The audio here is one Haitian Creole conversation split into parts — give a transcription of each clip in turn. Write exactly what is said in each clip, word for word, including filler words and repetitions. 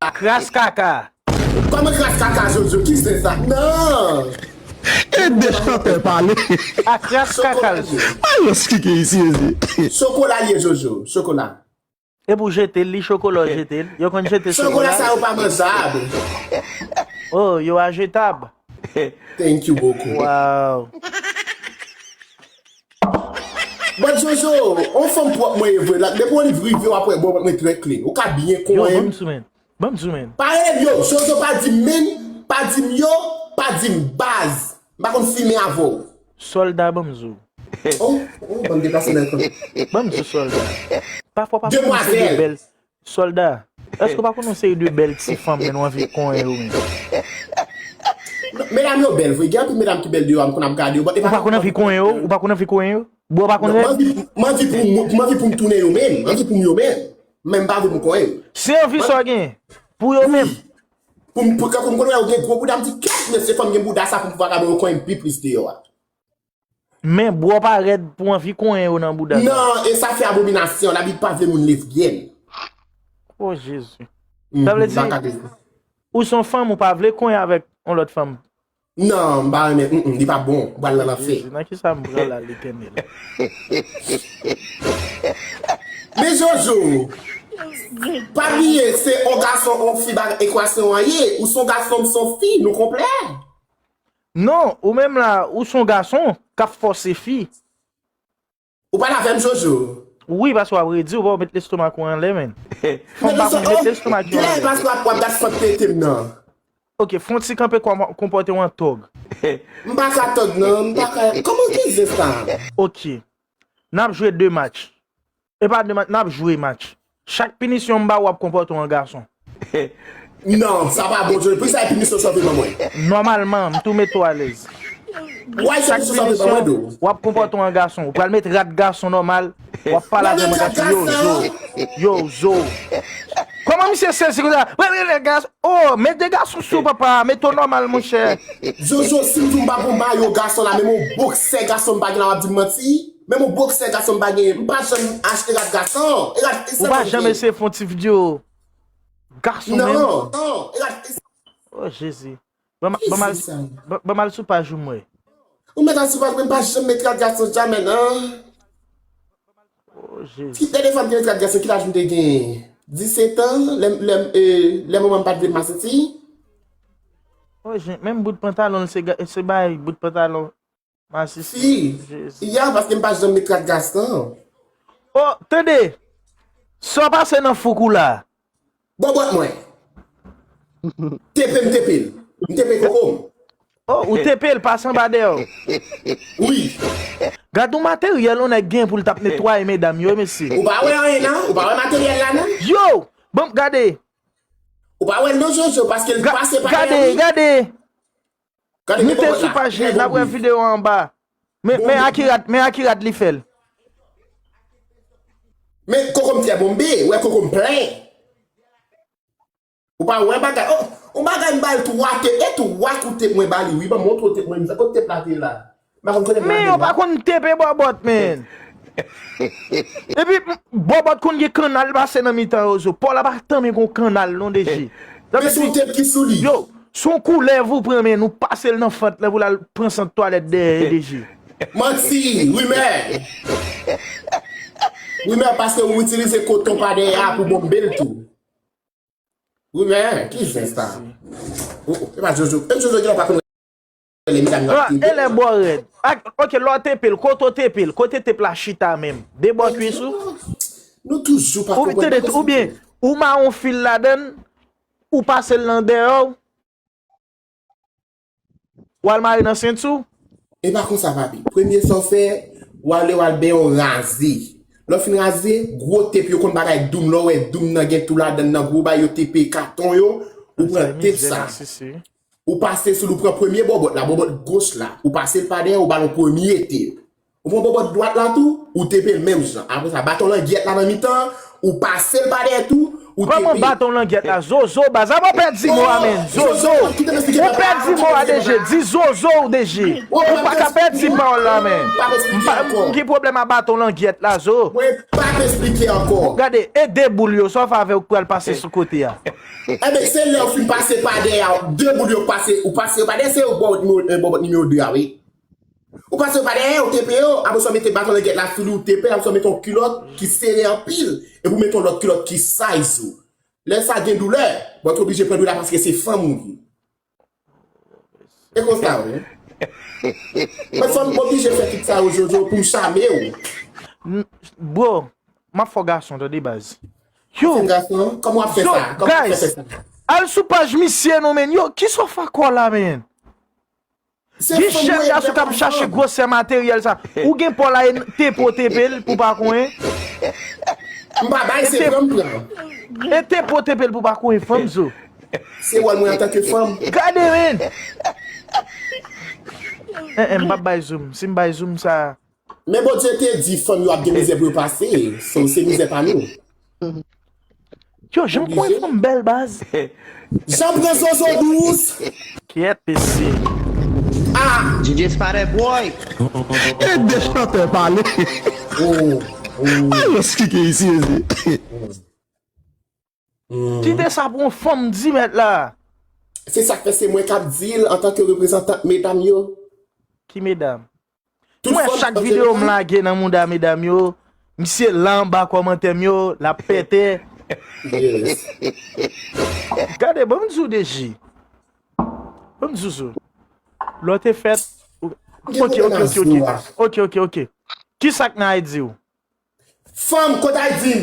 Kras kaka. Kòman kras kaka, Jojo? Ki se sa? Non! E de chantè pale. A kras kaka l sou. Mayo skike isi isi. Chokola l ye, Jojo. Chokola. E pou jete l, li chokola w jete l. Yo konn jete Chokola chokola. Sa yo pa manjab. Oh, yo a jetab. Thank you beaucoup. Wow. But Jojo, on fanm pwòp mwen ye vre. Depi on rive w ap wè bò mwen trè klin. Ou ka byen Yo, ban konyen. m sou men. Ban m sou men. Pa rele m yo. Jojo pa di m men, pa di m yo, pa di m baz. M pa konn fimen avè w. Sòlda ban m sou. Oh, oh, bann deplase nan ekran. Ban m sou sòlda. Pafwa pa konn se de Demwazèl. Bèl sòlda. Èske w pa konn yon seri de bèl ti fanm men nou anvi konyen yo men? Medam yo bèl vre. Gen anpil medam ki bèl deyò a, m konn ap gade yo. But e Ou pa konn anvi konyen yo? Ou pa konn anvi konyen yo? Bro, pa konn Non, rèd? m anvi, m anvi pou m, m anvi pou m tounen yo menm. M anvi pou m yo menm. Men m pa vle pou m konyen yo. Se anvi sa w gen pou yo menm. Pou m, pou, pou m konnen yo gen gwo bouda, m di kèt, mesye fanm gen bouda sa pou m vagabon yo konyen pi plis deyò a. Men bro pa rèd pou anvi konyen yo nan bouda. Non, e sa fè abominasyon. Labib pa vle moun lesbyèn. Oh Jezi. Sa vle di, ou se yon fanm ou pa vle konyen avèk yon lòt fanm. Non, m pa renmen, mm, mm, li pa bon. Ou pral nan lanfè. Jezi, nan ki sa m pran la, Letènèl? Men Jojo, pa bliye, se on gason, on fi, ba ekwasyon an ye. Ou se on gason, m se on fi, nou konplè. Non, ou menm la, ou se yon gason k ap fòse fi. Ou pale avè m, Jojo. Wi, paske w ap redi, ou pa met lestomak ou anlè, men. Fanm pa konn met lestomak yo Gen anlè. Paske w ap, w ap gad fòk tete m nan. Ok, fè yon ti kanpe, kòman, konpòte w an tòg. M pa ka tòg, non, m pa ka. Kòman ki zens sa? Ok. N ap jwe de match. E pa de match, n ap jwe match. Chak pinisyon m ba w, w ap konpòte w an gason. Non, sa pa bon, Jojo. Pou sa, pinisyon sa te ban mwen. Nòmalman, m tou mete w alèz. Why sa Chak pinisyon sa te ban mwen, pinisyon, do? W ap konpòte w an gason. Ou pral met rad gason nòmal. W ap pale avè m an gason. Yo, Zo. Yo, Zo. Kòman misye sezi konsa? Wi, wi, wi, gason. Oh, met de gason sou papa. Met w nòmal, monchè. Jojo, si m di w m pa bon mayo gason la, menm yon boksè gason m pa gen la, w ap di m manti? Menm yon boksè gason m pa gen, m pa janm achte rad gason. E rad, e Ou pa janm eseye fè yon ti videyo gason menm? Non, non, e rad, e Oh, Jezi. Ban m- ban m al- Ki se sa? ban- ban m al sou paj ou m wè. Ou mèt al sou paj mwen, m pa janm met rad gason jamè, non. Oh, Jezi. Ki dènye fwa m te met rad gason, ki laj m te gen? Disèt an, lè, lè, e, lè manman m pa t vle m asenti. Oh, jen, menm bout pantalon l, se ga- se bay bout pantalon. Masisi. Si, ya, paske m pa janm met rad gason. Oh, tande. Sa w pase nan fouk ou la? Bòbòt mwen. Tepe m tepe l. M tepe koko m. Oh, ou tepe l, pase anba dèyè w. Wi. Gad yon materyèl yon nèg gen pou l t ap netwaye medam yo, mesye. Ou pa wè anyen nan? Ou pa wè materyèl la nan? Yo! Bon, gade. Ou pa wè l non, Jojo, paske l Ga- pase pa Gade, dèyè li. Gade. Gade, Moute bòbòt sou la. Paj li, n ap wè videyo an anba. Men, men Akirat, men Akirat li fè l. Men koko m trè bonbe, wè koko m plen. Ou pa wè bagay, oh, on bagay m ba l twa tep, e twa kou tep mwen ba li, wi, ban m montre w tep mwen, kot tep la te la. M pa konn kote m Men yo pa konn tepe bòbòt, men. Epi, m- bòbòt konn gen kannal pase nan mitan yo, zo. Pò la pa tanmen gon kannal, non, deje. Men se yon tep ki sou li. Yo, se yon koulèv ou pran, men nou pase l nan fant la pou l al pran sant twalèt dèyè, deje. Manti, rimè. Rimè, paske ou itilize koton pa dèyè a pou bonbe l tou. Rimè, ki zen sa? Ou, ou, e pa Jojo, e Jojo gen pa konn rele medam nan Ah, e lè bò rèd. Ak- Ok, lè w tepe l, kote w tepe l, kote tep la chita menm. De bò kwis ou? Nou toujou pa Ou konprann. tande, oubyen, ou mare yon fil ladann, ou pase l nan dèyè w, w al mare nan senti w. E pa konsa, papi. Premye sa w fè, w ale w al benyen w raze. Lè w fin raze, gwo tep yo konn bagay doum, lè w wè doum nan gen tou ladann nan, gwo bay yo tepe katon yo, ou pran tep sa. Ou pase sou l, ou pran premye bòbòt la, bòbòt goch la. Ou pase l pa dèyè, ou ba l yon premye tep. Ou pran bòbòt dwat la tou, ou tepe l menm jan. Apre sa, baton langyèt la nan mitan, Ou pase l pa dèyè tou, ou tepe. Kòman baton langyèt la? Zozo, baz. Apa w pèdi mo a, menn? Zozo. Ou pèdi mo a, D J. Di zozo ou, D J. Ou pa ka pèdi pawòl la, menn. M pa, m gen pwoblèm a baton langyèt la, zo. Mwen pa t esplike ankò. Gade, e de boul yo, sa w fè avè w k pral pase sou kote a. Enben, se lè w fin pase pa dèyè a, de boul yo pase, ou pase yo pa dèyè, se yo bò nimewo en, bò nimewo de a, wi. Ou pase yo pa dèyè, ou tepe yo, apre sa w mete baton langyèt la sou li, ou tepe, apre sa w mete yon kilòt ki sere anpil, epi w mete yon lòt kilòt ki size ou. Lè sa gen doulè, bon, ou oblije pran doulè paske se fanm ou ye. E konsa, wi. Mwen fanm, m oblije fè tout sa yo, Jojo, pou m chame w. Bro, m ap fè w gason, tande, baz. Yo, Fanm gason, kòman w ap fè yo, sa? Kòman w ap fè guys, sa? Al sou paj misye non, menn. Yo, kisa w fè kò la, menn? Gen jèn gason k ap chache gwosè materyèl sa. Ou gen pa w la, e tepe w tepe l pou pa konyen. M pa bay, se pran m pran. E tepe w tepe l pou pa konyen fanm, zo. Se wòl mwen antanke fanm. Gade, menn. En, en, m p ap bay zoom. Si m bay zoom sa. Men Bondye te di fanm yo ap gen mizè pou yo pase. So, se mizè pa nou. Yo, jan m konyen fanm bèl, baz. Jan pran zozo dous. Kyèt, mesye. Ah! D J Sparrow boy. E de chantè pale. Oh, oh. Alòs ki gen isi, mesye. Kite sa pou yon fanm di mèt la. Se sa k fè se mwen k ap di l antanke reprezantant medam yo. Ki medam? Tout Mwen, fanm chak an videyo m jeneral. Lage nan mouda medam yo, misye la anba kòmantè m yo, l ap pete. Yes. Gade, ban m di w, D J. Ban m di w, lè w te fèt. Ok, ok, ok, ok. Ok, ok, ok. Kisa k nan I D w? Fanm, kot I D m?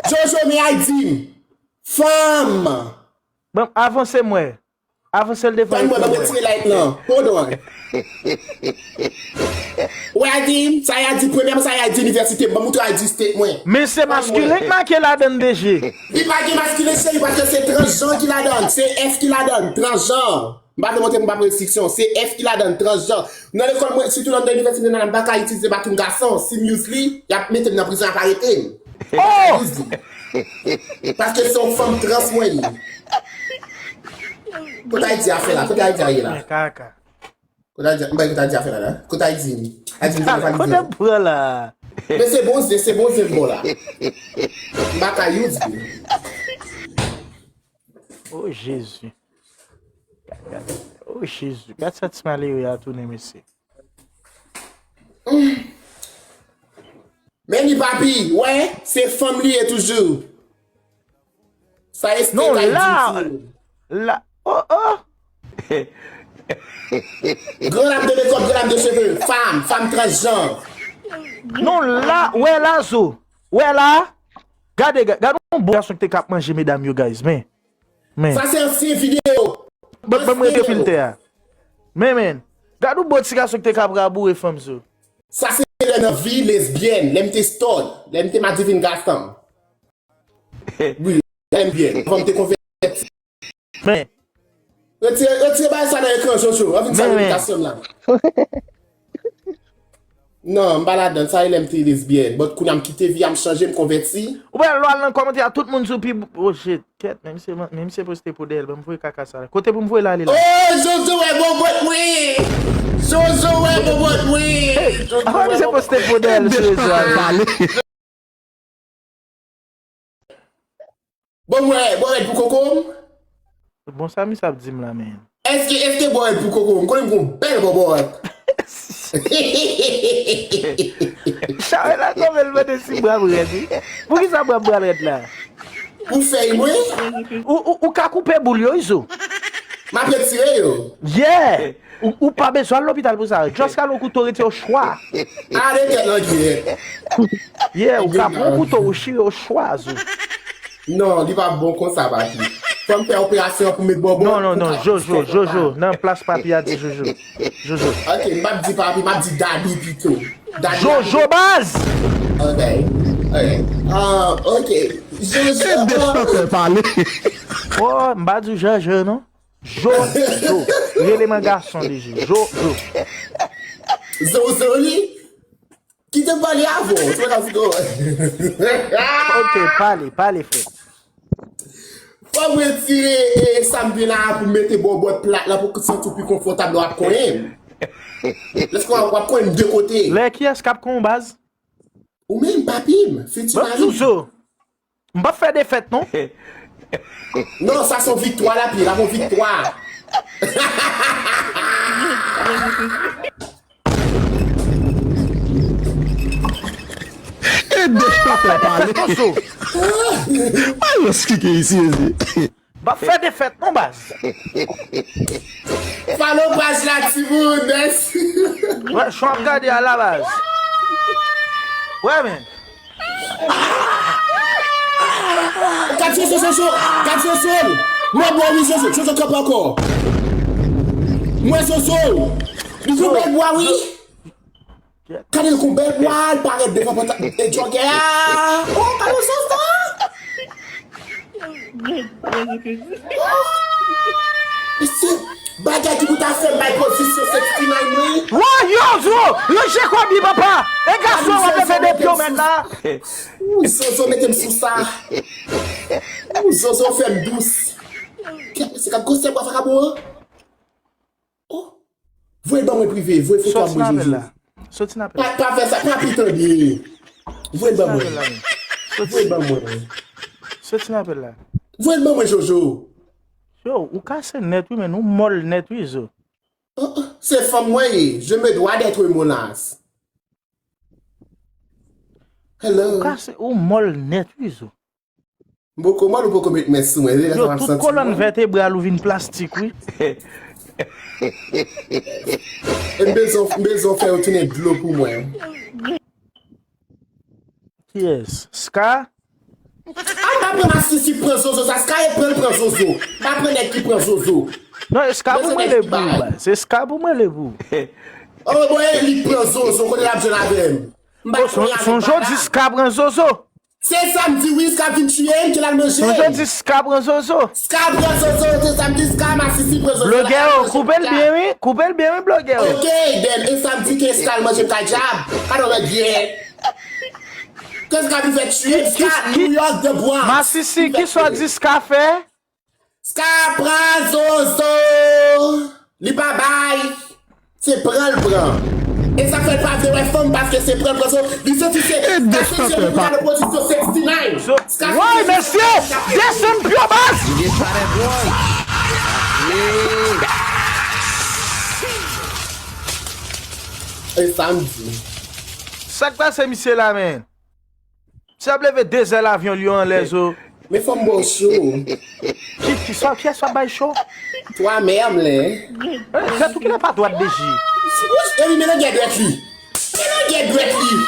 Jojo, men I D m. Fanm. Ban m avanse m wè. Avanse l devan Tann mwen, ekran ban mwen mwen. Tire light lan. Hold on. Wè I D m, sa y a di premyèman, sa y a di inivèsite, ban m moutre I D state mwen. Men se maskilen k make ladann, D J. Li pa gen maskilen, cheri, paske se transjan ki ladann. Se F ki ladann, transjan. M pa vle montre m pa restriksyon. Se F ki ladann, transjan. Nan lekòl mwen, sitou nan inivèsite nan, m pa ka itilize bathroom gason. Si m use li, y ap mete m nan prizon, y ap arete m. Oh! Use li. Paske se yon fanm trans mwen ye. Kot I D a fè la? Kot I D a ye la? Men kaka. Kot I D a, m bay kot I D a fè la la? Kot I D m? I D m fè Kote m pran la? Men se bon zen, se bon zen bon la. M pa ka use li. Oh, Jezi. Oh, Jezi. Gad sa ti malere a tounen, mesye. Men li papi, wè, se fanm li ye toujou. Sa este Non, kay la, di la, oh, oh. Gran lam de mekòp, gran lam de cheve, fanm, fanm transjan. Non, la, wè la, zo. Wè la. Gade, ga- gade yon bon gason ki te ka ap manje medam yo, guys. Men, men. Sa se ansyen videyo. Ban ban m rete filtè a. Men, men. Gade yon bon ti gason ki te ka ap raboure fanm, zo. Sa se lè nan vi lesbyèn, lè m te stud, lè m te madivin gason. Wi, lè m byen, avan m te konvèti. Men. Retire, retire bagay sa nan ekran, Jojo. Anvin sa Men, men. Repitasyon m la. Non, m pa ladan, sa e lè m te lesbyèn. But kounye a m kite vi a, m chanje, m konvèti. Ou wè, lè w al nan kòmantè a, tout moun sou pi. Oh, shit. Kèt, menm se, menm se poste pou dèyè l, ban m voye kaka sa la. Kote pou m voye l ale la? Oh, Jojo wè bobot mwen! Jojo wè bobot mwen! Jojo Apa wè misye bobot poste pou dèyè l sou rezo a? Bon, mwen, bò rèd pou koko m? Bon, sa misye ap di m la, men. Èske, èske bò rèd pou koko m? Konnen m gon bèl bòbòt. Chawè la kòmè l mande si bra m rèd, wi. Poukisa bra m pral rèd la? Ou fèy mwen? Ou, ou, ou ka koupe boul yo, Izo. M ap retire yo. Yeah! Ou, ou pa bezwen al lopital pou sa. Just kale yon kouto retire yo chwa. Ale tèt lan gye. Yeah, ou ka pran yon kouto, ou chire yo chwa, Zo. Non, li pa bon konsa, papi. Fò m fè operasyon pou met bòbòt. Non, non, non, Jojo, Jojo, nan plas papi a di Jojo. Jojo. Ok, m p ap di papi, m ap di daddy pito. Daddy Jojo baz! Ok, ok. Ah, ok. Jojo. E de chantè pale. Oh, m pa di w Jojo, non. Jojo. Rele m an gason deja. Jojo. Zozo li? Kite m pale avè w, se pa ka figo. Ok, pale, pale, frè. Fò m retire e, sa m vin la pou m mete bò bòt plat la pou w santi w pi konfòtab lè w ap konyen m. Lèske w ap konyen m de kote. Lè kiyès k ap konyen w, baz? Ou menm, papi m, fiti Bon, mari m. Zozo. M p ap fè defèt, non. Non, sa se yon viktwa l ap ye, l ap yon viktwa. E de chapè pale. Zozo. Mayo skike isi isi. M p ap fè defèt, non, baz. Follow paj la, timoun, mèsi. Wè, chan ap gade a la, baz. Wè, men. Gad Zozo, Zozo, gad Zozo. Mwen bò wi, Zozo, Zozo kanpe ankò. Mwen Zozo. Li gon bèl bwa wi. Gade l gon bèl bwa, l parèt devan pòta e jògè a. Oh, gade Zozo. Mesye, bagay ki pou ta fè m bay pozisyon sixty-nine wi. Wa, yo, zo, ranje kò bib, papa. E gason w ap leve de pye w mèt la. Ou Zozo mete m sou sa. Ou Zozo fè m dous. Kèt mesye, gad gwosè bwa vakabon an. Oh. Voye l ban mwen prive, voye foto a Soti mwen nan apèl Jojo. La. Soti nan apèl Pa, la. pa fè sa, pa pi tande. Voye l ban Soti nan apèl la, mwen. men. Voye l ban mwen. Soti nan apèl la. Voye l ban mwen Jojo. Yo, ou kase nèt, wi, men ou mòl nèt, wi, zo. Oh, oh, se fanm mwen ye. Je me dois d'être monas. Hello. Ou kase, ou mòl nèt, wi, zo. M poko mòl ou poko met men sou mwen. Deja Yo, sa m ap tout santi kolòn mòl. Vètebral ou vin plastik, wi. E m bezwen, m bezwen fè yo tounen dlo pou mwen. Kiyès? Ska? A m pa pran masisi pran zozo, sa Ska e pran l pran zozo. M pa pran nèg ki pran zozo. Non, e Ska pou mwen le pou, baz. Se Ska pou mwen le pou. Oh, bon, e li k pran zozo, kote l ap jwenn avè m. M pa Oh, son, konn son avèk jodi bagay. Ska pran zozo. Se samdi wi, Ska vin tiye m, ke l al manje. Son jodi Ska pran zozo. Ska pran zozo, se samdi Ska masisi pran zozo. Blogè, yo, koupe l byen, wi. Koupe l byen, wi, blogè, yo. Ok, then e samdi ke Ska al manje m kay djab. Gade yon nèg byen. Ke Ska vin fè tiye m, Ska New York de Bronx. Masisi, ki sa w di Ska fè? Ska pran zozo. Li pa bay. Se pran l pran. E sa fè l pa vle wè fanm paske se pran l pran zozo. Li santi se E de sa se chantè se pa. Pozisyon sixty-nine. Ska Woy, mesye! Desann pyo baz! Disparèt, woy. E samdi. Sa k pase misye la, men? Misye ap leve de zèl avyon li yo anlè zo. Men fò m ba w cho. Ki, ki sa, kiyès w ap bay cho? Twa mè m lè. Tèt ou ki nan pa dwat deji. Wouch, epi men nan gè dwèt li. Men nan gè dwèt li.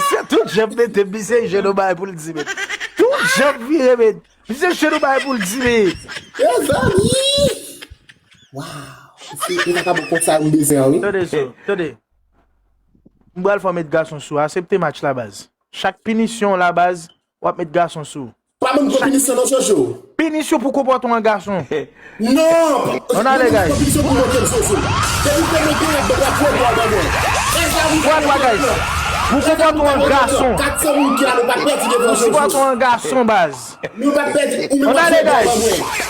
Se tout jan mete misye je nou bay pou l di, men. Tout jan vire, men. Misye je nou bay pou l di, men. Mezanmi. Waw. Se e vakabon konsa m bezwen an, wi. Tande zo, tande. M pral fè w met gason sou, asepte match la baz. Chak pinisyon la baz, w ap met gason sou. Pa ban m gwo pinisyon non, Jojo. Pinisyon pou konpòte w an gason. Non. On ale, guys. Pinisyon pou monte m Jojo. Depi ke nou gen yon bwa pou bwa ban mwen. Kwa kwa, guys? Pou konpòte w an gason. Kat san moun ki la, nou pa pèdi devan Pou konpòte w Jojo. An gason baz. Nou pa pèdi. Ou menm On w ap ale, fè bwa ban guys. Mwen.